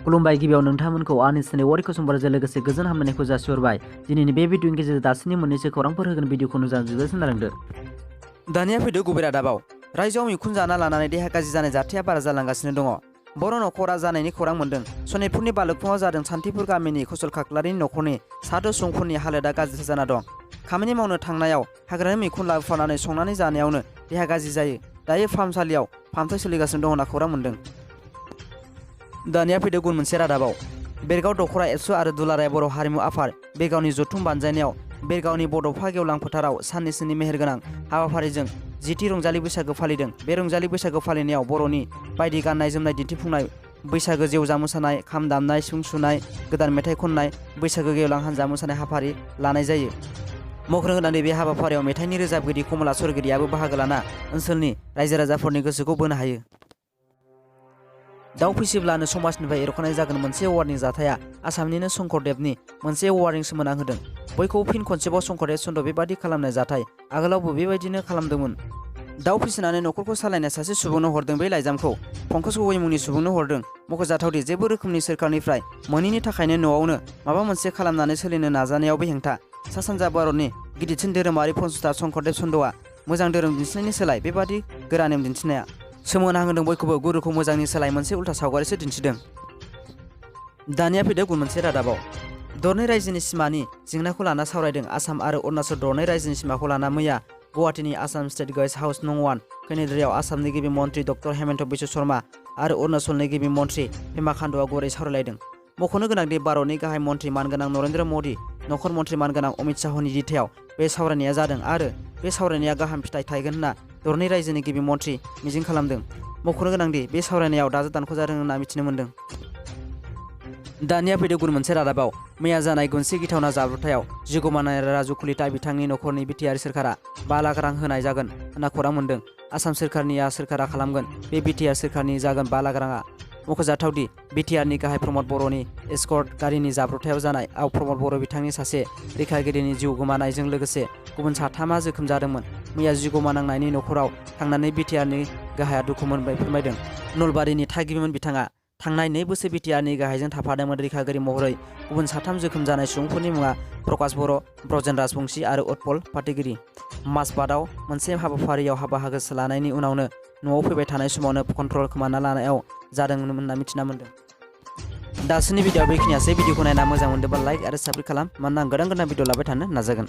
खुलुमबाय गिबियाव नोंथांमोनखौ आंनि चेनेल वारि कुसुमबारजों लोगोसे गोजोन हामलायनायखौ जासिहरबाय। दिनैनि बे भिडिअनि गेजेरजों दासिमनि मोननैसो खौरांफोर होगोन भिडिअखौ जोबोद खोनालांदो। दानिया फैदो गुबै रादाबाव। रायजोआव मैखुन जाना लानानै देहा गाज्रि जानाय जाथाया बारा जालांगासिनो दङ। बर' नखरा जानायनि खौरां मोन्दों। सनितपुरनि बालुफुङाव जादों सान्थिपुर गामिनि कुशल खाख्लारिनि नखरनि साद' सुबुंफोरनि हालोदा गाज्रि जाना दं। खामानि मावनो थांनायाव हाग्रानि मैखुन लाबोफानानै संनानै जानायावनो देहा गाज्रि जायो। दायो फाहामसालियाव फाहामथाय सोलिगासिनो दं होनना खौरां मोन्दों। दानिया फैदो गुबुन मोनसे रादाबाव। बेरगाव दख'रा एबसु आरो दुलाराय बर' हारिमु आफाद बेरगावनि जथुम बानजायनायाव बेरगावनि बड'फा गेवलां फोथाराव साननैसोनि मेहेरगोनां हाबाफारिजों जिथि रंजालि बैसागो फालिदों। बे रंजालि बैसागो फालिनायाव बर'नि बायदि गाननाय जोमनाय दिन्थिफुंनाय, बैसागो जेवजा मोसानाय, खाम दामनाय, सिफुं सुनाय, गोदान मेथाइ खननाय, बैसागो गेवलां हान्जा मोसानाय हाबाफारि लानाय जायो। मख'नो गोनांदि बे हाबाफारियाव मेथाइनि रोजाबगिरि कमला सरगिरियाबो बाहागो लाना ओनसोलनि रायजो राजाफोरनि गोसोखौ बोनो हायो। दाउ फिसिब्लानो समाजनिफ्राय एरख'नाय जागोन मोनसे वार्निं जाथाया आसामनिनो शंकरदेबनि मोनसे वार्निं सोमोनांहोदों। बयखौबो फिन खनसेबाव शंकरदेब चन्द्र बेबादि खालामनाय जाथाय आगोलावबो बेबायदिनो खालामदोंमोन। दाउ फिसिनानै न'खरखौ सालायनाय सासे सुबुंनो हरदों बे लाइजामखौ पंकज गगৈ मुंनि सुबुंनो हरदों। मख'जाथावदि जेबो रोखोमनि सोरखारनिफ्राय मोनैनि थाखायनो न'आवनो माबा मोनसे खालामनानै सोलिनो नाजानायावबो हेंथा। सा सानजा भारतनि गिदिरसिन धोरोमारि फुनसुथा शंकरदेब चन्द्रआ मोजां धोरोम दिन्थिनायनि सोलाय बेबादि गोरा नेम दिन्थिनाया सोमोनांहोदों बयखौबो। गुरुखौ मोजांनि सोलाय मोनसे उल्था सावगारिसो दिन्थिदों। दानिया फैदो गुबुन मोनसे रादाबाव। दरनै रायजोनि सिमानि जेंनाखौ लाना सावरायदों। आसाम आरो अरुणाचल दरनै रायजोनि सिमाखौ लाना मैया गुवाहाटीनि आसाम स्टेट गेस्ट हाउस नं 1 केनेडियाव आसामनि गिबि मन्त्रि डक्टर हेमन्त बिश्व शर्मा आरो अरुणाचलनि गिबि मन्त्रि पेमा खान्डुआ गुवारै सावरायलायदों। मख'नो गोनांदि भारतनि गाहाय मन्त्रि मानगोनां नरेन्द्र मदि, नखर मन्त्रि मानगोनां अमित शाहनि दिथायाव बे सावरायनाया जादों आरो बे सावरायनाया गाहाम फिथाइ थायगोन होनना दरनै रायजोनि गिबि मन्त्रि मिजिं खालामदों। मख'नो गोनांदि बे सावरायनायाव दाजाब दानख' जादों होनना मिथिनो मोन्दों। दानिया फैदो गुबुन मोनसे रादाबाव। मैया जानाय गंसे गिथावना जाब्रबथायाव जिउ गोमानाय राजु कलिता बिथांनि नखरनि बिटिआर सोरखारा 5 लाख रां होनाय जागोन होनना खौरां मोन्दों। आसाम सोरखारा खालामगोन। बे बिटिआर सोरखारनि जागोन 5 लाख राङा। मख'जाथावदि बिटिआरनि गाहाय प्रमद बर'नि एस्कर्ट गारिनि जाब्रबथायाव जानाय प्रमद बर' बिथांनि सासे रैखागिरिनि जिउ गोमानायजों लोगोसे गुबुन साथामा जोखोम जादोंमोन। मैया जिउ गोमानांनायनि नखराव थांनानै बिटिआरनि गाहाया दुखु फोरमायदों। नलबारिनि थागिबिमोन बिथाङा। थांनाय 2 बोसोर बिटिआरनि गाहायजों थाफादोंमोन। रैखागिरि महरै गुबुन 3 जोखोम जानाय सुबुंफोरनि मुङा प्रकाश बर', ब्रजेन राजबंशी आरो उत्पल पाटिगिरि। माजबाटआव मोनसे हाबाफारियाव बाहागो लानायनि उनावनो न'आव फैबाय थानाय समावनो कन्ट्रल खोमाना लानायाव जादोंमोन होनना मिथिना मोन्दों। दासिमनि भिडिअ'आ बेखिनियासै। भिडिअखौ नायना मोजां मोनदोंबा लाइक आरो साबस्क्राइब खालाम। मानोना आं गोदान भिडिअ लाबाय थानो नाजागोन।